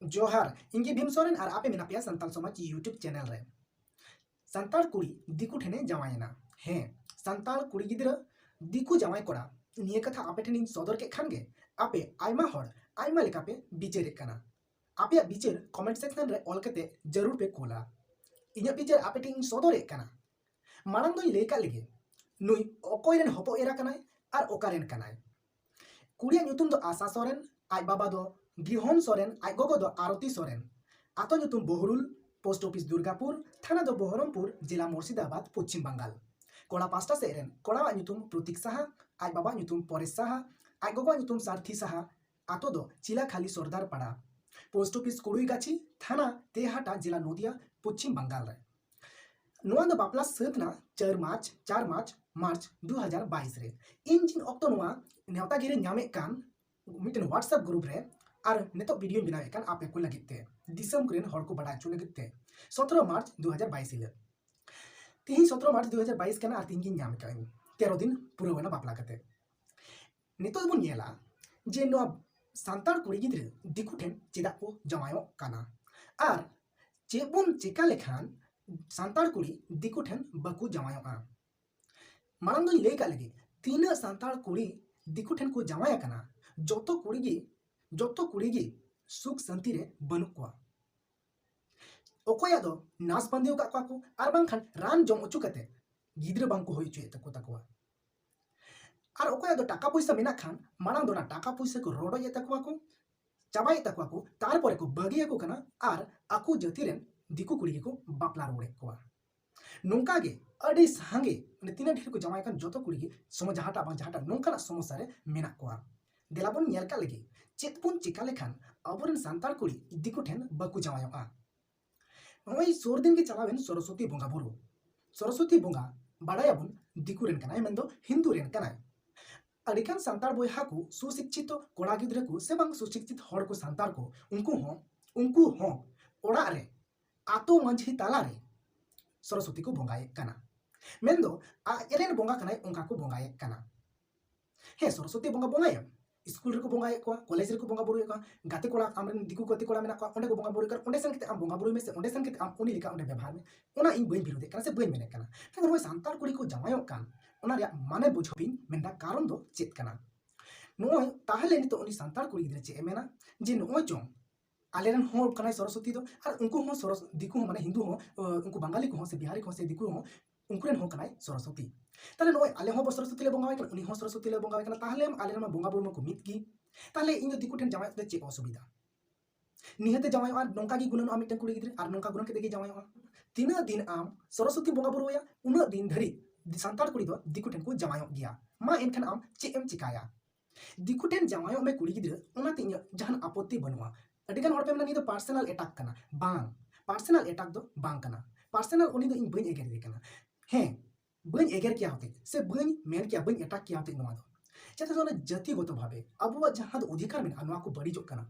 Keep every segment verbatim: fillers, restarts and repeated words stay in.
ᱡᱚᱦᱟᱨ, ᱤᱧ ᱜᱮ ᱵᱷᱤᱢ ᱥᱚᱨᱮᱱ ᱟᱨ ᱟᱯᱮ ᱢᱮᱱᱟᱜ ᱯᱮᱭᱟ ᱥᱟᱱᱛᱟᱲ ᱥᱚᱢᱟᱡᱽ YouTube ᱪᱮᱱᱮᱞ ᱨᱮ᱾ ᱥᱟᱱᱛᱟᱲ ᱠᱩᱲᱤ ᱫᱤᱠᱩ ᱴᱷᱮᱱᱮ ᱡᱟᱶᱟᱭᱮᱱᱟ᱾ ᱦᱮᱸ, ᱥᱟᱱᱛᱟᱲ ᱠᱩᱲᱤ ᱜᱤᱫᱽᱨᱟᱹ ᱫᱤᱠᱩ ᱡᱟᱶᱟᱭ ᱠᱚᱲᱟ, ᱱᱤᱭᱟᱹ ᱠᱟᱛᱷᱟ ᱟᱯᱮ ᱴᱷᱮᱱᱤᱧ ᱥᱚᱫᱚᱨ ᱠᱮᱫ ᱠᱷᱟᱱ ᱜᱮ ᱟᱯᱮ ᱟᱭᱢᱟ ᱦᱚᱲ ᱟᱭᱢᱟ ᱞᱮᱠᱟ ᱯᱮ ᱵᱤᱪᱟᱹᱨᱮᱫ ᱠᱟᱱᱟ᱾ ᱟᱯᱮᱭᱟᱜ ᱵᱤᱪᱟᱹᱨ comment section ᱨᱮ ᱚᱞ ᱠᱟᱛᱮ ᱡᱟᱹᱨᱩᱲ ᱯᱮ ᱠᱳᱞᱟ᱾ ᱤᱧᱟᱹᱜ ᱵᱤᱪᱟᱹᱨ ᱟᱯᱮ ᱴᱷᱮᱱ ᱤᱧ ᱥᱚᱫᱚᱨᱮᱫ ᱠᱟᱱᱟ᱾ ᱢᱟᱲᱟᱝ ᱫᱚᱧ ᱞᱟᱹᱭ ᱠᱟᱜ ᱞᱮᱜᱮ, ᱱᱩᱭ ᱚᱠᱚᱭ ᱨᱮᱱ ᱦᱚᱯᱚᱱ ᱮᱨᱟ ᱠᱟᱱᱟᱭ ᱟᱨ ᱚᱠᱟ ᱨᱮᱱ ᱠᱟᱱᱟᱭ᱾ ᱠᱩᱲᱤᱭᱟᱜ ᱧᱩᱛᱩᱢ ᱫᱚ ᱟᱥᱟ ᱥᱚᱨᱮᱱ, ᱟᱡ ᱵᱟᱵᱟ ᱫᱚ ᱜᱤᱦᱚᱱ ᱥᱚᱨᱮᱱ, ᱟᱡ ᱜᱚᱜᱚ ᱫᱚ ᱟᱨᱚᱛᱤ ᱥᱚᱨᱮᱱ᱾ ᱟᱛᱳ ᱧᱩᱛᱩᱢ ᱵᱚᱦᱨᱩᱞ, post office ᱫᱩᱨᱜᱟᱯᱩᱨ, ᱛᱷᱟᱱᱟ ᱫᱚ ᱵᱚᱦᱚᱨᱚᱢᱯᱩᱨ, ᱡᱮᱞᱟ ᱢᱩᱨᱥᱤᱫᱟᱵᱟᱫᱽ, ᱯᱚᱪᱷᱤᱢ ᱵᱟᱝᱜᱟᱞ᱾ ᱠᱚᱲᱟ ᱯᱟᱥᱴᱟ ᱥᱮᱫ ᱨᱮᱱ ᱠᱚᱲᱟᱣᱟᱜ ᱧᱩᱛᱩᱢ ᱯᱨᱚᱛᱤᱠ ᱥᱟᱦᱟ, ᱟᱡ ᱵᱟᱵᱟᱣᱟᱜ ᱧᱩᱛᱩᱢ ᱯᱚᱨᱮᱥ ᱥᱟᱦᱟ, ᱟᱡ ᱜᱚᱜᱚᱣᱟᱜ ᱧᱩᱛᱩᱢ ᱥᱟᱨᱛᱷᱤ ᱥᱟᱦᱟ᱾ ᱟᱛᱳ ᱫᱚ ᱪᱤᱞᱟᱠᱷᱟᱞᱤ ᱥᱚᱨᱫᱟᱨ ᱯᱟᱲᱟ, post office ᱠᱩᱲᱩᱭᱜᱟᱪᱷᱤ, ᱛᱷᱟᱱᱟ ᱛᱮᱦᱟᱴᱟ, ᱡᱮᱞᱟ ᱱᱚᱫᱤᱭᱟ, ᱯᱚᱪᱷᱤᱢ ᱵᱟᱝᱜᱟᱞ ᱨᱮ᱾ ᱱᱚᱣᱟ ᱫᱚ ᱵᱟᱯᱞᱟ ᱥᱟᱹᱛ ᱮᱱᱟ ᱪᱟᱨ ᱢᱟᱨᱪ, ᱪᱟᱨ ᱢᱟᱨᱪ, ᱢᱟᱨᱪ ᱫᱩ ᱦᱟᱡᱟᱨ ᱵᱟᱭᱤᱥ ᱨᱮ᱾ ᱤᱧ ᱡᱤᱱ ᱚᱠᱛᱚ ᱱᱚᱣᱟ ᱱᱮᱣᱛᱟ ᱜᱤᱨᱟᱹ ᱧᱟᱢᱮᱫ ᱠᱟᱱ ᱢᱤᱫᱴᱮᱱ WhatsApp group ᱨᱮ, ᱟᱨ ᱱᱤᱛᱚᱜ videoᱧ ᱵᱮᱱᱟᱣᱮᱫ ᱠᱟᱱ ᱟᱯᱮ ᱠᱚ ᱞᱟᱹᱜᱤᱫ ᱛᱮ, ᱫᱤᱥᱚᱢ ᱠᱚᱨᱮᱱ ᱦᱚᱲ ᱠᱚ ᱵᱟᱰᱟᱭ ᱦᱚᱪᱚ ᱞᱟᱹᱜᱤᱫ ᱛᱮ᱾ ᱥᱚᱛᱨᱚ ᱢᱟᱨᱪ ᱫᱩ ᱦᱟᱡᱟᱨ ᱵᱟᱭᱤᱥ ᱦᱤᱞᱳᱜ, ᱛᱤᱦᱤᱧ ᱥᱚᱛᱨᱚ ᱢᱟᱨᱪ ᱫᱩ ᱦᱟᱡᱟᱨ ᱵᱟᱭᱤᱥ ᱠᱟᱱᱟ ᱟᱨ ᱛᱤᱦᱤᱧ ᱜᱤᱧ ᱧᱟᱢ ᱠᱟᱜᱼᱟᱹᱧ, ᱛᱮᱨᱚ ᱫᱤᱱ ᱯᱩᱨᱟᱹᱣ ᱮᱱᱟ ᱵᱟᱯᱞᱟ ᱠᱟᱛᱮ᱾ ᱱᱤᱛᱚᱜ ᱵᱚᱱ ᱧᱮᱞᱟ ᱡᱮ ᱱᱚᱣᱟ ᱥᱟᱱᱛᱟᱲ ᱠᱩᱲᱤ ᱜᱤᱫᱽᱨᱟᱹ ᱫᱤᱠᱩ ᱴᱷᱮᱱ ᱪᱮᱫᱟᱜ ᱠᱚ ᱡᱟᱶᱟᱭᱚᱜ ᱠᱟᱱᱟ ᱟᱨ ᱪᱮᱫ ᱵᱚᱱ ᱪᱮᱠᱟ ᱞᱮᱠᱷᱟᱱ ᱥᱟᱱᱛᱟᱲ ᱠᱩᱲᱤ ᱫᱤᱠᱩ ᱴᱷᱮᱱ ᱵᱟᱠᱚ ᱡᱟᱶᱟᱭᱚᱜᱼᱟ᱾ ᱢᱟᱲᱟᱝ ᱫᱚᱧ ᱞᱟᱹᱭ ᱠᱟᱜ ᱞᱮᱜᱮ, ᱛᱤᱱᱟᱹᱜ ᱥᱟᱱᱛᱟᱲ ᱠᱩᱲᱤ ᱫᱤᱠᱩ ᱴᱷᱮᱱ ᱠᱚ ᱡᱟᱶᱟᱭ ᱟᱠᱟᱱᱟ, ᱡᱚᱛᱚ ᱠᱩᱲᱤ ᱜᱮ, ᱡᱚᱛᱚ ᱠᱩᱲᱤ ᱜᱮ ᱥᱩᱠ ᱥᱟᱱᱛᱤ ᱨᱮ ᱵᱟᱹᱱᱩᱜ ᱠᱚᱣᱟ᱾ ᱚᱠᱚᱭᱟᱜ ᱫᱚ ᱱᱟᱥ ᱵᱟᱸᱫᱮ ᱟᱠᱟᱫ ᱠᱚᱣᱟ ᱠᱚ, ᱟᱨ ᱵᱟᱝᱠᱷᱟᱱ ᱨᱟᱱ ᱡᱚᱢ ᱦᱚᱪᱚ ᱠᱟᱛᱮ ᱜᱤᱫᱽᱨᱟᱹ ᱵᱟᱝ ᱠᱚ ᱦᱩᱭ ᱦᱚᱪᱚᱭᱮᱫ ᱛᱟᱠᱚ ᱛᱟᱠᱚᱣᱟ᱾ ᱟᱨ ᱚᱠᱚᱭᱟᱜ ᱫᱚ ᱴᱟᱠᱟ ᱯᱚᱭᱥᱟ ᱢᱮᱱᱟᱜ ᱠᱷᱟᱱ, ᱢᱟᱲᱟᱝ ᱫᱚ ᱚᱱᱟ ᱴᱟᱠᱟ ᱯᱚᱭᱥᱟ ᱠᱚ ᱨᱚᱰᱚᱡᱮᱫ ᱛᱟᱠᱚᱣᱟ ᱠᱚ, ᱪᱟᱵᱟᱭᱮᱫ ᱛᱟᱠᱚᱣᱟ ᱠᱚ, ᱛᱟᱨᱯᱚᱨᱮ ᱠᱚ ᱵᱟᱹᱜᱤᱭᱟᱠᱚ ᱠᱟᱱᱟ ᱟᱨ ᱟᱠᱚ ᱡᱟᱹᱛᱤ ᱨᱮᱱ ᱫᱤᱠᱩ ᱠᱩᱲᱤ ᱜᱮᱠᱚ ᱵᱟᱯᱞᱟ ᱨᱩᱣᱟᱹᱲᱮᱫ ᱠᱚᱣᱟ᱾ ᱱᱚᱝᱠᱟ ᱜᱮ ᱟᱹᱰᱤ ᱥᱟᱸᱜᱮ, ᱢᱟᱱᱮ ᱛᱤᱱᱟᱹᱜ ᱰᱷᱮᱨ ᱠᱚ ᱡᱟᱶᱟᱭ ᱠᱟᱱ, ᱡᱚᱛᱚ ᱠᱩᱲᱤ ᱜᱮ ᱥᱚᱢᱚᱭ ᱡᱟᱦᱟᱸᱴᱟᱜ ᱵᱟᱝ ᱡᱟᱦᱟᱸᱴᱟᱜ ᱱᱚᱝᱠᱟᱱᱟᱜ ᱥᱚᱢᱚᱥᱥᱟ ᱨᱮ ᱢᱮᱱᱟᱜ ᱠᱚᱣᱟ᱾ ᱫᱮᱞᱟ ᱵᱚᱱ ᱧᱮᱞ ᱠᱟᱜ ᱞᱮᱜᱮ, ᱪᱮᱫ ᱵᱚᱱ ᱪᱮᱠᱟ ᱞᱮᱠᱷᱟᱱ ᱟᱵᱚᱨᱮᱱ ᱥᱟᱱᱛᱟᱲ ᱠᱩᱲᱤ ᱫᱤᱠᱩ ᱴᱷᱮᱱ ᱵᱟᱠᱚ ᱡᱟᱶᱟᱭᱚᱜᱼᱟ᱾ ᱱᱚᱜᱼᱚᱭ ᱥᱩᱨ ᱫᱤᱱ ᱜᱮ ᱪᱟᱞᱟᱣᱮᱱ ᱥᱚᱨᱚᱥᱚᱛᱤ ᱵᱚᱸᱜᱟ ᱵᱩᱨᱩ᱾ ᱥᱚᱨᱚᱥᱚᱛᱤ ᱵᱚᱸᱜᱟ ᱵᱟᱲᱟᱭᱟᱵᱚᱱ ᱫᱤᱠᱩ ᱨᱮᱱ ᱠᱟᱱᱟᱭ, ᱢᱮᱱᱫᱚ ᱦᱤᱱᱫᱩ ᱨᱮᱱ ᱠᱟᱱᱟᱭ᱾ ᱟᱹᱰᱤᱜᱟᱱ ᱥᱟᱱᱛᱟᱲ ᱵᱚᱭᱦᱟ ᱠᱚ, ᱥᱩᱥᱤᱠᱪᱷᱤᱛᱚ ᱠᱚᱲᱟ ᱜᱤᱫᱽᱨᱟᱹ ᱠᱚ ᱥᱮ ᱵᱟᱝ ᱥᱩᱥᱤᱠᱪᱷᱤᱛ ᱦᱚᱲ ᱠᱚ, ᱥᱟᱱᱛᱟᱲ ᱠᱚ, ᱩᱱᱠᱩ ᱦᱚᱸ, ᱩᱱᱠᱩ ᱦᱚᱸ ᱚᱲᱟᱜ ᱨᱮ, ᱟᱛᱳ ᱢᱟᱹᱡᱷᱤ ᱛᱟᱞᱟᱨᱮ ᱥᱚᱨᱚᱥᱚᱛᱤ ᱠᱚ ᱵᱚᱸᱜᱟᱭᱮᱫ ᱠᱟᱱᱟ᱾ ᱢᱮᱱᱫᱚ ᱟᱡᱨᱮᱱ ᱵᱚᱸᱜᱟ ᱠᱟᱱᱟᱭ, ᱚᱱᱠᱟ ᱠᱚ ᱵᱚᱸᱜᱟᱭᱮᱫ ᱠᱟᱱᱟ᱾ ᱦᱮᱸ, ᱥᱚᱨᱚᱥᱚᱛᱤ ᱵᱚᱸᱜᱟ ᱵᱚᱸᱜᱟᱭᱮᱢ, ᱥᱠᱩᱞ ᱨᱮᱠᱚ ᱵᱚᱸᱜᱟᱭᱮᱫ ᱠᱚᱣᱟ, ᱠᱚᱞᱮᱡᱽ ᱨᱮᱠᱚ ᱵᱚᱸᱜᱟ ᱵᱩᱨᱩᱭᱮᱫ ᱠᱚᱣᱟ, ᱜᱟᱛᱮ ᱠᱚᱲᱟ, ᱟᱢᱨᱮᱱ ᱫᱤᱠᱩ ᱜᱟᱛᱮ ᱠᱚᱲᱟ ᱢᱮᱱᱟᱜ ᱠᱚᱣᱟ, ᱚᱸᱰᱮ ᱠᱚ ᱵᱚᱸᱜᱟ ᱵᱩᱨᱩᱭᱮᱫ ᱠᱚᱣᱟ, ᱚᱸᱰᱮ ᱥᱮᱱ ᱠᱟᱛᱮ ᱟᱢ ᱵᱚᱸᱜᱟ ᱵᱩᱨᱩᱭ ᱢᱮ ᱥᱮ ᱚᱸᱰᱮ ᱥᱮᱱ ᱠᱟᱛᱮ ᱟᱢ ᱩᱱᱤ ᱞᱮᱠᱟ ᱚᱸᱰᱮ ᱵᱮᱵᱚᱦᱟᱨ ᱢᱮ, ᱚᱱᱟ ᱤᱧ ᱵᱟᱹᱧ ᱵᱤᱨᱳᱫᱮᱫ ᱠᱟᱱᱟ ᱥᱮ ᱵᱟᱹᱧ ᱢᱮᱱᱮᱫ ᱠᱟᱱᱟ᱾ ᱢᱮᱱᱠᱷᱟᱱ ᱱᱚᱜᱼᱚᱭ ᱥᱟᱱᱛᱟᱲ ᱠᱩᱲᱤ ᱠᱚ ᱡᱟᱶᱟᱭᱚᱜ ᱠᱟᱱ, ᱚᱱᱟ ᱨᱮᱭᱟᱜ ᱢᱟᱱᱮ ᱵᱩᱡᱷᱟᱹᱣ ᱤᱧ ᱢᱮᱱᱫᱟ, ᱠᱟᱨᱚᱱ ᱫᱚ ᱪᱮᱫ ᱠᱟᱱᱟ? ᱱᱚᱜᱼᱚᱭ ᱛᱟᱦᱚᱞᱮ ᱱᱤᱛᱚᱜ ᱩᱱᱤ ᱥᱟᱱᱛᱟᱲ ᱠᱩᱲᱤ ᱜᱤᱫᱽᱨᱟᱹ ᱪᱮᱫ ᱮ ᱢᱮᱱᱟ ᱡᱮ ᱱᱚᱜᱼᱚᱭ ᱪᱚᱝ ᱟᱞᱮᱨᱮᱱ ᱦᱚᱸ ᱠᱟᱱᱟᱭ ᱥᱚᱨᱚᱥᱚᱛᱤ ᱫᱚ, ᱟᱨ ᱩᱱᱠᱩ ᱦᱚᱸ ᱥᱚᱨᱚᱥ-, ᱫᱤᱠᱩ ᱦᱚᱸ, ᱢᱟᱱᱮ ᱦᱤᱱᱫᱩ ᱦᱚᱸ, ᱟᱸ, ᱩᱱᱠᱩ ᱵᱟᱝᱜᱟᱞᱤ ᱠᱚᱦᱚᱸ ᱥᱮ ᱵᱤᱦᱟᱨᱤ ᱠᱚᱦᱚᱸ ᱥᱮ ᱫᱤᱠᱩ ᱦᱚᱸ, ᱩᱱᱠᱩ ᱨᱮᱱ ᱦᱚᱸ ᱠᱟᱱᱟᱭ ᱥᱚᱨᱚᱥᱚᱛᱤ᱾ ᱛᱟᱦᱞᱮ ᱱᱚᱜᱼᱚᱭ ᱟᱞᱮ ᱦᱚᱸ ᱵᱚ ᱥᱚᱨᱚᱥᱚᱛᱤ ᱞᱮ ᱵᱚᱸᱜᱟᱣᱟᱭ ᱠᱟᱱᱟ, ᱩᱱᱤ ᱦᱚᱸ ᱥᱚᱨᱚᱥᱚᱛᱤ ᱞᱮ ᱵᱚᱸᱜᱟᱣᱟᱭ ᱠᱟᱱᱟ, ᱛᱟᱦᱞᱮ ᱟᱞᱮ ᱨᱮᱱ ᱢᱟ ᱵᱚᱸᱜᱟ ᱵᱩᱨᱩ ᱢᱟᱠᱚ ᱢᱤᱫ ᱜᱮ᱾ ᱛᱟᱦᱞᱮ ᱤᱧ ᱫᱚ ᱫᱤᱠᱩ ᱴᱷᱮᱱ ᱡᱟᱶᱟᱭ ᱠᱟᱛᱮ ᱪᱮᱫ ᱚᱥᱩᱵᱤᱫᱷᱟ? ᱱᱤᱦᱟᱹᱛᱮ ᱡᱟᱶᱟᱭᱚᱜᱼᱟ, ᱱᱚᱝᱠᱟ ᱜᱮ ᱜᱩᱱᱟᱹᱱᱚᱜᱼᱟ ᱢᱤᱫᱴᱮᱱ ᱠᱩᱲᱤ ᱜᱤᱫᱽᱨᱟᱹ, ᱟᱨ ᱱᱚᱝᱠᱟ ᱜᱩᱱᱟᱹᱱ ᱠᱟᱛᱮ ᱜᱮ ᱡᱟᱶᱟᱭᱚᱜᱼᱟ᱾ ᱛᱤᱱᱟᱹᱜ ᱫᱤᱱ ᱟᱢ ᱥᱚᱨᱚᱥᱚᱛᱤ ᱵᱚᱸᱜᱟ ᱵᱩᱨᱩ ᱟᱭᱟ, ᱩᱱᱟᱹᱜ ᱫᱤᱱ ᱫᱷᱟᱹᱨᱤᱡ ᱥᱟᱱᱛᱟᱲ ᱠᱩᱲᱤ ᱫᱚ ᱫᱤᱠᱩ ᱴᱷᱮᱱ ᱠᱚ ᱡᱟᱶᱟᱭᱚᱜ ᱜᱮᱭᱟ᱾ ᱢᱟ ᱮᱱᱠᱷᱟᱱ ᱟᱢ ᱪᱮᱫ ᱮᱢ ᱪᱤᱠᱟᱭᱟ? ᱫᱤᱠᱩ ᱴᱷᱮᱱ ᱡᱟᱶᱟᱭᱚᱜ ᱢᱮ ᱠᱩᱲᱤ ᱜᱤᱫᱽᱨᱟᱹ, ᱚᱱᱟᱛᱮ ᱤᱧᱟᱹᱜ ᱡᱟᱦᱟᱱ ᱟᱯᱚᱛᱛᱤ ᱵᱟᱹᱱᱩᱜᱼᱟ᱾ ᱟᱹᱰᱤᱜᱟᱱ ᱦᱚᱲ ᱯᱮ ᱢᱮᱱᱟ, "ᱱᱤᱭᱟᱹ ᱫᱚ personal attack ᱠᱟᱱᱟ᱾" ᱵᱟᱝ, personal attack ᱫᱚ ᱵᱟᱝ ᱠᱟᱱᱟ᱾ personal ᱩᱱᱤ ᱫᱚ ᱤᱧ ᱵᱟᱹᱧ ᱮᱜᱮᱨᱮ ᱠᱟᱱᱟ᱾ ᱦᱮᱸ, ᱵᱟᱹᱧ ᱮᱜᱮᱨ ᱠᱮᱭᱟ ᱦᱚᱛᱮᱡ ᱥᱮ ᱵᱟᱹᱧ ᱢᱮᱱ ᱠᱮᱭᱟ, ᱵᱟᱹᱧ attack ᱠᱮᱭᱟ ᱦᱚᱛᱮᱡ ᱱᱚᱣᱟ ᱫᱚ᱾ ᱪᱮᱫᱟᱜ ᱥᱮ ᱚᱱᱟ ᱡᱟᱹᱛᱤᱜᱚᱛᱚ ᱵᱷᱟᱵᱮ ᱟᱵᱚᱣᱟᱜ ᱡᱟᱦᱟᱸ ᱫᱚ ᱚᱫᱷᱤᱠᱟᱨ ᱢᱮᱱᱟᱜᱼᱟ, ᱱᱚᱣᱟ ᱠᱚ ᱵᱟᱹᱲᱤᱡᱚᱜ ᱠᱟᱱᱟ᱾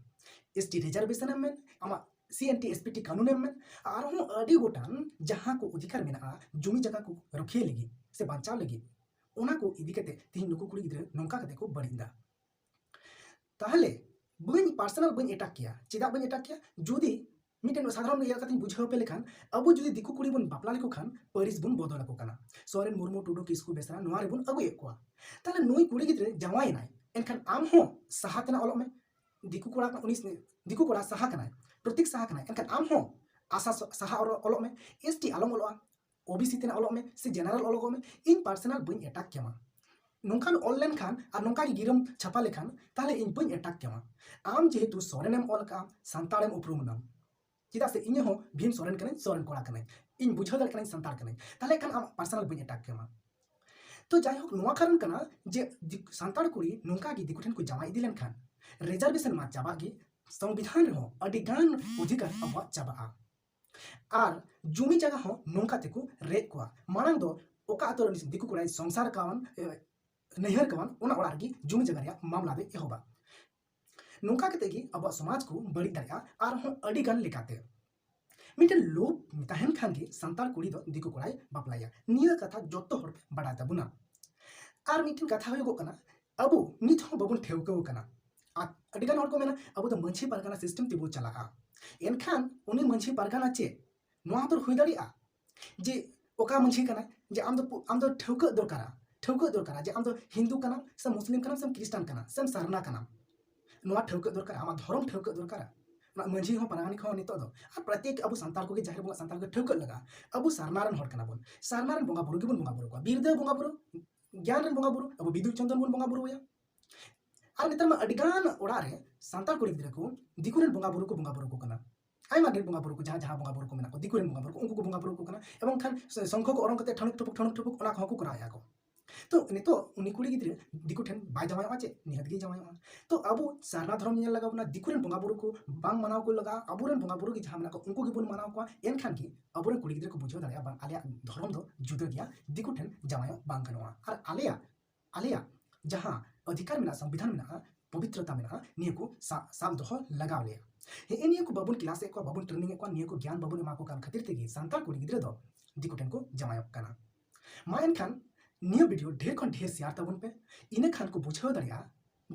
S T reservation ᱮᱢ ᱢᱮᱱ, ᱟᱢᱟᱜ C N T S P T ᱠᱟᱹᱱᱩᱱ ᱮᱢ ᱢᱮᱱ, ᱟᱨᱦᱚᱸ ᱟᱹᱰᱤ ᱜᱚᱴᱟᱝ ᱡᱟᱦᱟᱸ ᱠᱚ ᱚᱫᱷᱤᱠᱟᱨ ᱢᱮᱱᱟᱜᱼᱟ ᱡᱩᱢᱤ ᱡᱟᱭᱜᱟ ᱠᱚ ᱨᱩᱠᱷᱤᱭᱟᱹ ᱞᱟᱹᱜᱤᱫ ᱥᱮ ᱵᱟᱧᱪᱟᱣ ᱞᱟᱹᱜᱤᱫ, ᱚᱱᱟ ᱠᱚ ᱤᱫᱤ ᱠᱟᱛᱮ ᱛᱤᱦᱤᱧ ᱱᱩᱠᱩ ᱠᱩᱲᱤ ᱜᱤᱫᱽᱨᱟᱹ ᱱᱚᱝᱠᱟ ᱠᱟᱛᱮ ᱠᱚ ᱵᱟᱹᱲᱤᱡ ᱮᱫᱟ᱾ ᱛᱟᱦᱞᱮ ᱵᱟᱹᱧ personal ᱵᱟᱹᱧ attack ᱠᱮᱭᱟ᱾ ᱪᱮᱫᱟᱜ ᱵᱟᱹᱧ attack ᱠᱮᱭᱟ? ᱡᱩᱫᱤ ᱢᱤᱫᱴᱮᱱ ᱥᱟᱫᱷᱟᱨᱚᱱ ᱤᱭᱟᱹ ᱠᱟᱛᱮᱧ ᱵᱩᱡᱷᱟᱹᱣ ᱟᱯᱮ ᱞᱮᱠᱷᱟᱱ, ᱟᱵᱚ ᱡᱩᱫᱤ ᱫᱤᱠᱩ ᱠᱩᱲᱤ ᱵᱚᱱ ᱵᱟᱯᱞᱟ ᱞᱮᱠᱚ ᱠᱷᱟᱱ, ᱯᱟᱹᱨᱤᱥ ᱵᱚᱱ ᱵᱚᱫᱚᱞ ᱟᱠᱚ ᱠᱟᱱᱟ᱾ ᱥᱚᱨᱮᱱ, ᱢᱩᱨᱢᱩ, ᱴᱩᱰᱩ, ᱠᱤᱥᱠᱩ, ᱵᱮᱥᱨᱟ, ᱱᱚᱣᱟ ᱨᱮᱵᱚᱱ ᱟᱹᱜᱩᱭᱮᱫ ᱠᱚᱣᱟ᱾ ᱛᱟᱦᱞᱮ ᱱᱩᱭ ᱠᱩᱲᱤ ᱜᱤᱫᱽᱨᱟᱹ ᱡᱟᱶᱟᱭᱮᱱᱟᱭ, ᱮᱱᱠᱷᱟᱱ ᱟᱢ ᱦᱚᱸ ᱥᱟᱦᱟ ᱛᱮᱱᱟᱜ ᱚᱞᱚᱜ ᱢᱮ᱾ ᱫᱤᱠᱩ ᱠᱚᱲᱟ, ᱩᱱᱤ ᱫᱤᱠᱩ ᱠᱚᱲᱟ ᱥᱟᱦᱟ ᱠᱟᱱᱟᱭ, ᱯᱨᱚᱛᱤᱠ ᱥᱟᱦᱟ ᱠᱟᱱᱟᱭ, ᱮᱱᱠᱷᱟᱱ ᱟᱢ ᱦᱚᱸ ᱟᱥᱟ ᱥᱟᱦᱟ ᱚᱞᱚᱜ ᱢᱮ᱾ S T ᱟᱞᱚᱢ ᱚᱞᱚᱜᱼᱟ, O B C ᱛᱮᱱᱟᱜ ᱚᱞᱚᱜ ᱢᱮ ᱥᱮ general ᱚᱞᱚᱜᱚᱜ ᱢᱮ, ᱤᱧ personal ᱵᱟᱹᱧ attack ᱠᱮᱢᱟ᱾ ᱱᱚᱝᱠᱟᱱ ᱚᱞ ᱞᱮᱱᱠᱷᱟᱱ ᱟᱨ ᱱᱚᱝᱠᱟ ᱜᱮ ᱜᱤᱨᱟᱹᱢ ᱪᱷᱟᱯᱟ ᱞᱮᱠᱷᱟᱱ, ᱛᱟᱦᱞᱮ ᱤᱧ ᱵᱟᱹᱧ attack ᱠᱮᱢᱟ᱾ ᱟᱢ ᱡᱮᱦᱮᱛᱩ ᱥᱚᱨᱮᱱᱮᱢ ᱚᱞ ᱠᱟᱜᱼᱟ, ᱥᱟᱱᱛᱟᱲᱮᱢ ᱩᱯᱨᱩᱢ ᱮᱱᱟᱢ, ᱪᱮᱫᱟᱜ ᱥᱮ ᱤᱧ ᱦᱚᱸ ᱵᱷᱤᱢ ᱥᱚᱨᱮᱱ ᱠᱟᱹᱱᱟᱹᱧ, ᱥᱚᱨᱮᱱ ᱠᱚᱲᱟ ᱠᱟᱹᱱᱟᱹᱧ, ᱤᱧ ᱵᱩᱡᱷᱟᱹᱣ ᱫᱟᱲᱮᱭᱟᱜ ᱠᱟᱹᱱᱟᱹᱧ ᱥᱟᱱᱛᱟᱲ ᱠᱟᱹᱱᱟᱹᱧ, ᱛᱟᱦᱞᱮ ᱠᱷᱟᱱ ᱟᱢ personal ᱵᱟᱹᱧ attack ᱠᱮᱢᱟ᱾ ᱛᱚ ᱡᱟᱭᱦᱳᱠ, ᱱᱚᱣᱟ ᱠᱟᱨᱚᱱ ᱠᱟᱱᱟ ᱡᱮ ᱫᱤᱠ-, ᱥᱟᱱᱛᱟᱲ ᱠᱩᱲᱤ ᱱᱚᱝᱠᱟ ᱜᱮ ᱫᱤᱠᱩ ᱴᱷᱮᱱ ᱠᱚ ᱡᱟᱶᱟᱭ ᱤᱫᱤ ᱞᱮᱱᱠᱷᱟᱱ, reservation ᱢᱟ ᱪᱟᱵᱟᱜ ᱜᱮ, ᱥᱚᱝᱵᱤᱫᱷᱟᱱ ᱨᱮᱦᱚᱸ ᱟᱹᱰᱤ ᱜᱟᱱ ᱚᱫᱷᱤᱠᱟᱨ ᱟᱵᱚᱣᱟᱜ ᱪᱟᱵᱟᱜᱼᱟ᱾ ᱟᱨ ᱡᱩᱢᱤ ᱡᱟᱭᱜᱟ ᱦᱚᱸ ᱱᱚᱝᱠᱟ ᱛᱮᱠᱚ ᱨᱮᱡ ᱠᱚᱣᱟ᱾ ᱢᱟᱲᱟᱝ ᱫᱚ ᱚᱠᱟ ᱟᱛᱳ ᱨᱮ ᱫᱤᱠᱩ ᱠᱚᱲᱟᱭ ᱥᱚᱝᱥᱟᱨ ᱠᱟᱣᱟᱱ, ᱮ, ᱱᱟᱹᱭᱦᱟᱹᱨ ᱠᱟᱣᱟᱱ, ᱚᱱᱟ ᱚᱲᱟᱜ ᱨᱮᱜᱮ ᱡᱩᱢᱤ ᱡᱟᱭᱜᱟ ᱨᱮᱭᱟᱜ ᱢᱟᱢᱞᱟ ᱫᱚᱭ ᱮᱦᱚᱵᱟ᱾ ᱱᱚᱝᱠᱟ ᱠᱟᱛᱮ ᱜᱮ ᱟᱵᱚᱣᱟᱜ ᱥᱚᱢᱟᱡᱽ ᱠᱚ ᱵᱟᱹᱲᱤᱡ ᱫᱟᱲᱮᱭᱟᱜᱼᱟ ᱟᱨᱦᱚᱸ ᱟᱹᱰᱤ ᱜᱟᱱ ᱞᱮᱠᱟᱛᱮ᱾ ᱢᱤᱫᱴᱮᱱ ᱞᱳᱵᱷ ᱛᱟᱦᱮᱱ ᱠᱷᱟᱱ ᱜᱮ ᱥᱟᱱᱛᱟᱲ ᱠᱩᱲᱤ ᱫᱚ ᱫᱤᱠᱩ ᱠᱚᱲᱟᱭ ᱵᱟᱯᱞᱟᱭᱟ᱾ ᱱᱤᱭᱟᱹ ᱠᱟᱛᱷᱟ ᱡᱚᱛᱚ ᱦᱚᱲ ᱯᱮ ᱵᱟᱲᱟᱭ ᱛᱟᱵᱚᱱᱟ᱾ ᱟᱨ ᱢᱤᱫᱴᱮᱱ ᱠᱟᱛᱷᱟ ᱦᱩᱭᱩᱜᱚᱜ ᱠᱟᱱᱟ, ᱟᱵᱚ ᱱᱤᱛ ᱦᱚᱸ ᱵᱟᱵᱚᱱ ᱴᱷᱟᱹᱣᱠᱟᱹ ᱟᱠᱟᱱᱟ᱾ ᱟᱨ ᱟᱹᱰᱤᱜᱟᱱ ᱦᱚᱲ ᱠᱚ ᱢᱮᱱᱟ, ᱟᱵᱚ ᱫᱚ ᱢᱟᱹᱡᱷᱤ ᱯᱟᱨᱜᱟᱱᱟ ᱥᱤᱥᱴᱮᱢ ᱛᱮᱵᱚ ᱪᱟᱞᱟᱜᱼᱟ᱾ ᱮᱱᱠᱷᱟᱱ ᱩᱱᱤ ᱢᱟᱹᱡᱷᱤ ᱯᱟᱨᱜᱟᱱᱟ ᱪᱮᱫ ᱱᱚᱣᱟ ᱦᱚᱸ ᱦᱩᱭ ᱫᱟᱲᱮᱭᱟᱜᱼᱟ ᱡᱮ ᱚᱠᱟ ᱢᱟᱹᱡᱷᱤ ᱠᱟᱱᱟᱭ, ᱡᱮ ᱟᱢ ᱫᱚ ᱯᱩ-, ᱟᱢ ᱫᱚ ᱴᱷᱟᱹᱣᱠᱟᱹ ᱫᱚᱨᱠᱟᱨᱟ, ᱴᱷᱟᱹᱣᱠᱟᱹ ᱫᱚᱨᱠᱟᱨᱟ ᱡᱮ ᱟᱢ ᱫᱚ ᱦᱤᱱᱫᱩ ᱠᱟᱱᱟᱢ ᱥᱮ ᱢᱩᱥᱞᱤᱢ ᱠᱟᱱᱟᱢ ᱥᱮ ᱠᱷᱨᱤᱥᱴᱟᱱ ᱠᱟᱱᱟ ᱥᱮᱢ ᱥᱟᱨᱱᱟ ᱠᱟᱱᱟᱢ᱾ ᱱᱚᱣᱟ ᱴᱷᱟᱹᱣᱠᱟᱹ ᱫᱚᱨᱠᱟᱨᱟ, ᱟᱢᱟᱜ ᱫᱷᱚᱨᱚᱢ ᱴᱷᱟᱹᱣᱠᱟᱹ ᱫᱚᱨᱠᱟᱨᱟ᱾ ᱚᱱᱟ ᱢᱟᱹᱡᱷᱤ ᱦᱚᱸ ᱯᱟᱨᱟᱱᱤᱠ ᱦᱚᱸ ᱱᱤᱛᱚᱜ ᱫᱚ ᱟᱨ ᱯᱨᱚᱛᱮᱠ ᱟᱵᱚ ᱥᱟᱱᱛᱟᱲ ᱠᱚᱜᱮ ᱡᱟᱦᱮᱨ ᱵᱚᱸᱜᱟ ᱥᱟᱱᱛᱟᱲ ᱠᱚ ᱴᱷᱟᱹᱣᱠᱟᱹ ᱞᱟᱜᱟᱜᱼᱟ᱾ ᱟᱵᱚ ᱥᱟᱨᱱᱟ ᱨᱮᱱ ᱦᱚᱲ ᱠᱟᱱᱟ ᱵᱚᱱ, ᱥᱟᱨᱱᱟ ᱨᱮᱱ ᱵᱚᱸᱜᱟ ᱵᱩᱨᱩ ᱜᱮᱵᱚᱱ ᱵᱚᱸᱜᱟ ᱵᱩᱨᱩ ᱠᱚᱣᱟ, ᱵᱤᱨᱫᱟᱹ ᱵᱚᱸᱜᱟ ᱵᱩᱨᱩ, ᱜᱮᱭᱟᱱ ᱨᱮᱱ ᱵᱚᱸᱜᱟ ᱵᱩᱨᱩ, ᱟᱵᱚ ᱵᱤᱫᱩ ᱪᱟᱸᱫᱟᱱ ᱵᱚᱱ ᱵᱚᱸᱜᱟ ᱵᱩᱨᱩ ᱟᱭᱟ᱾ ᱟᱨ ᱱᱮᱛᱟᱨ ᱢᱟ ᱟᱹᱰᱤᱜᱟᱱ ᱚᱲᱟᱜ ᱨᱮ ᱥᱟᱱᱛᱟᱲ ᱠᱩᱲᱤ ᱜᱤᱫᱽᱨᱟᱹ ᱠᱚ ᱫᱤᱠᱩ ᱨᱮᱱ ᱵᱚᱸᱜᱟ ᱵᱩᱨᱩ ᱠᱚ ᱵᱚᱸᱜᱟ ᱵᱩᱨᱩ ᱠᱚ ᱠᱟᱱᱟ᱾ ᱟᱭᱢᱟ ᱰᱷᱮᱨ ᱵᱚᱸᱜᱟ ᱵᱩᱨᱩ ᱠᱚ, ᱡᱟᱦᱟᱸ ᱡᱟᱦᱟᱸ ᱵᱚᱸᱜᱟ ᱵᱩᱨᱩ ᱠᱚ ᱢᱮᱱᱟᱜ ᱠᱚ, ᱫᱤᱠᱩ ᱨᱮᱱ ᱵᱚᱸᱜᱟ ᱵᱩᱨᱩ ᱠᱚ, ᱩᱱᱠᱩ ᱠᱚ ᱵᱚᱸᱜᱟ ᱵᱩᱨᱩ ᱠᱚ ᱠᱟᱱᱟ᱾ ᱮᱵᱚᱝ ᱠᱷᱟᱱ ᱥᱚᱝᱠᱷᱚ ᱠᱚ ᱚᱨᱚᱝ ᱠᱟᱛᱮ ᱴᱷᱟᱹᱱᱩᱠ ᱴᱷᱩᱯᱩᱠ, ᱴᱷᱟᱹᱱᱩᱠ ᱴᱷᱩᱯᱩᱠ ᱚᱱᱟ ᱠᱚᱦᱚᱸ ᱠᱚ ᱠᱚᱨᱟᱣᱮᱫᱼᱟ ᱠᱚ᱾ ᱛᱚ ᱱᱤᱛᱚᱜ ᱩᱱᱤ ᱠᱩᱲᱤ ᱜᱤᱫᱽᱨᱟᱹ ᱫᱤᱠᱩ ᱴᱷᱮᱱ ᱵᱟᱭ ᱡᱟᱶᱟᱭᱚᱜᱼᱟ ᱪᱮᱫ? ᱱᱤᱦᱟᱹᱛ ᱜᱮ ᱡᱟᱶᱟᱭᱚᱜᱼᱟ᱾ ᱛᱚ ᱟᱵᱚ ᱥᱟᱨᱱᱟ ᱫᱷᱚᱨᱚᱢ ᱧᱮᱞ ᱞᱟᱜᱟᱣ ᱵᱚᱱᱟ, ᱫᱤᱠᱩ ᱨᱮᱱ ᱵᱚᱸᱜᱟ ᱵᱩᱨᱩ ᱠᱚ ᱵᱟᱝ ᱢᱟᱱᱟᱣ ᱠᱚ ᱞᱟᱜᱟᱜᱼᱟ, ᱟᱵᱚᱨᱮᱱ ᱵᱚᱸᱜᱟ ᱵᱩᱨᱩ ᱜᱮ ᱡᱟᱦᱟᱸ ᱢᱮᱱᱟᱜ ᱠᱚ ᱩᱱᱠᱩ ᱜᱮᱵᱚᱱ ᱢᱟᱱᱟᱣ ᱠᱚᱣᱟ᱾ ᱮᱱᱠᱷᱟᱱ ᱜᱮ ᱟᱵᱚᱨᱮᱱ ᱠᱩᱲᱤ ᱜᱤᱫᱽᱨᱟᱹ ᱠᱚ ᱵᱩᱡᱷᱟᱹᱣ ᱫᱟᱲᱮᱭᱟᱜᱼᱟ, ᱵᱟᱝ, ᱟᱞᱮᱭᱟᱜ ᱫᱷᱚᱨᱚᱢ ᱫᱚ ᱡᱩᱫᱟᱹ ᱜᱮᱭᱟ, ᱫᱤᱠᱩ ᱴᱷᱮᱱ ᱡᱟᱶᱟᱭᱚᱜ ᱵᱟᱝ ᱜᱟᱱᱚᱜᱼᱟ᱾ ᱟᱨ ᱟᱞᱮᱭᱟᱜ, ᱟᱞᱮᱭᱟᱜ ᱡᱟᱦᱟᱸ ᱚᱫᱷᱤᱠᱟᱨ ᱢᱮᱱᱟᱜᱼᱟ, ᱥᱚᱝᱵᱤᱫᱷᱟᱱ ᱢᱮᱱᱟᱜᱼᱟ, ᱯᱚᱵᱤᱛᱨᱚᱛᱟ ᱢᱮᱱᱟᱜᱼᱟ, ᱱᱤᱭᱟᱹ ᱠᱚ ᱥᱟ-, ᱥᱟᱵ ᱫᱚᱦᱚ ᱞᱟᱜᱟᱣ ᱞᱮᱭᱟ᱾ ᱦᱮᱸ, ᱱᱤᱭᱟᱹ ᱠᱚ ᱵᱟᱵᱚᱱ ᱠᱞᱟᱥ ᱮᱫ ᱠᱚᱣᱟ, ᱵᱟᱵᱚᱱ ᱴᱨᱮᱱᱤᱝ ᱮᱫ ᱠᱚᱣᱟ, ᱱᱤᱭᱟᱹ ᱠᱚ ᱜᱮᱭᱟᱱ ᱵᱟᱵᱚᱱ ᱮᱢᱟ ᱠᱚ ᱠᱟᱱ ᱠᱷᱟᱹᱛᱤᱨ ᱛᱮᱜᱮ ᱥᱟᱱᱛᱟᱲ ᱠᱩᱲᱤ ᱜᱤᱫᱽᱨᱟᱹ ᱫᱚ ᱫᱤᱠᱩ ᱴᱷᱮᱱ ᱠᱚ ᱡᱟᱶᱟᱭᱚᱜ ᱠᱟᱱᱟ᱾ ᱢᱟ ᱮᱱᱠᱷᱟᱱ ᱱᱤᱭᱟᱹ ᱵᱷᱤᱰᱤᱭᱳ ᱰᱷᱮᱨ ᱠᱷᱚᱱ ᱰᱷᱮᱨ ᱥᱮᱭᱟᱨ ᱛᱟᱵᱚᱱ ᱯᱮ, ᱤᱱᱟᱹ ᱠᱷᱟᱱ ᱠᱚ ᱵᱩᱡᱷᱟᱹᱣ ᱫᱟᱲᱮᱭᱟᱜᱼᱟ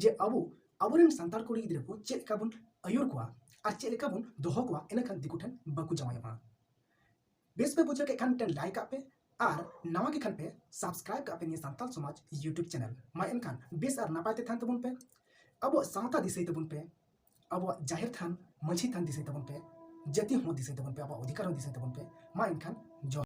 ᱡᱮ ᱟᱵᱚ, ᱟᱵᱚᱨᱮᱱ ᱥᱟᱱᱛᱟᱲ ᱠᱩᱲᱤ ᱜᱤᱫᱽᱨᱟᱹ ᱠᱚ ᱪᱮᱫ ᱞᱮᱠᱟ ᱵᱚᱱ ᱟᱹᱭᱩᱨ ᱠᱚᱣᱟ ᱟᱨ ᱪᱮᱫ ᱞᱮᱠᱟ ᱵᱚᱱ ᱫᱚᱦᱚ ᱠᱚᱣᱟ, ᱤᱱᱟᱹ ᱠᱷᱟᱱ ᱫᱤᱠᱩ ᱴᱷᱮᱱ ᱵᱟᱠᱚ ᱡᱟᱶᱟᱭᱚᱜᱼᱟ᱾ ᱵᱮᱥ ᱯᱮ ᱵᱩᱡᱷᱟᱹᱣ ᱠᱮᱫ ᱠᱷᱟᱱ ᱢᱤᱫᱴᱮᱱ ᱞᱟᱭᱤᱠ ᱠᱟᱜ ᱯᱮ, ᱟᱨ ᱱᱟᱣᱟ ᱜᱮ ᱠᱷᱟᱱ ᱯᱮ ᱥᱟᱵᱥᱠᱨᱟᱭᱤᱵ ᱠᱟᱜ ᱯᱮ ᱱᱤᱭᱟᱹ ᱥᱟᱱᱛᱟᱲ ᱥᱚᱢᱟᱡᱽ YouTube ᱪᱮᱱᱮᱞ᱾ ᱢᱟ ᱮᱱᱠᱷᱟᱱ ᱵᱮᱥ ᱟᱨ ᱱᱟᱯᱟᱭ ᱛᱮ ᱛᱟᱦᱮᱱ ᱛᱟᱵᱚᱱ ᱯᱮ, ᱟᱵᱚᱣᱟᱜ ᱥᱟᱶᱛᱟ ᱫᱤᱥᱟᱹᱭ ᱛᱟᱵᱚᱱ ᱯᱮ, ᱟᱵᱚᱣᱟᱜ ᱡᱟᱦᱮᱨ ᱛᱷᱟᱱ, ᱢᱟᱹᱡᱷᱤ ᱛᱷᱟᱱ ᱫᱤᱥᱟᱹᱭ ᱛᱟᱵᱚᱱ ᱯᱮ, ᱡᱟᱹᱛᱤ ᱦᱚᱸ ᱫᱤᱥᱟᱹᱭ ᱛᱟᱵᱚᱱ ᱯᱮ, ᱟᱵᱚᱣᱟᱜ ᱚᱫᱷᱤᱠᱟᱨ ᱦᱚᱸ ᱫᱤᱥᱟᱹᱭ ᱛᱟᱵᱚᱱ ᱯᱮ᱾ ᱢᱟ ᱮᱱᱠᱷᱟᱱ ᱡᱚᱦᱟᱨ᱾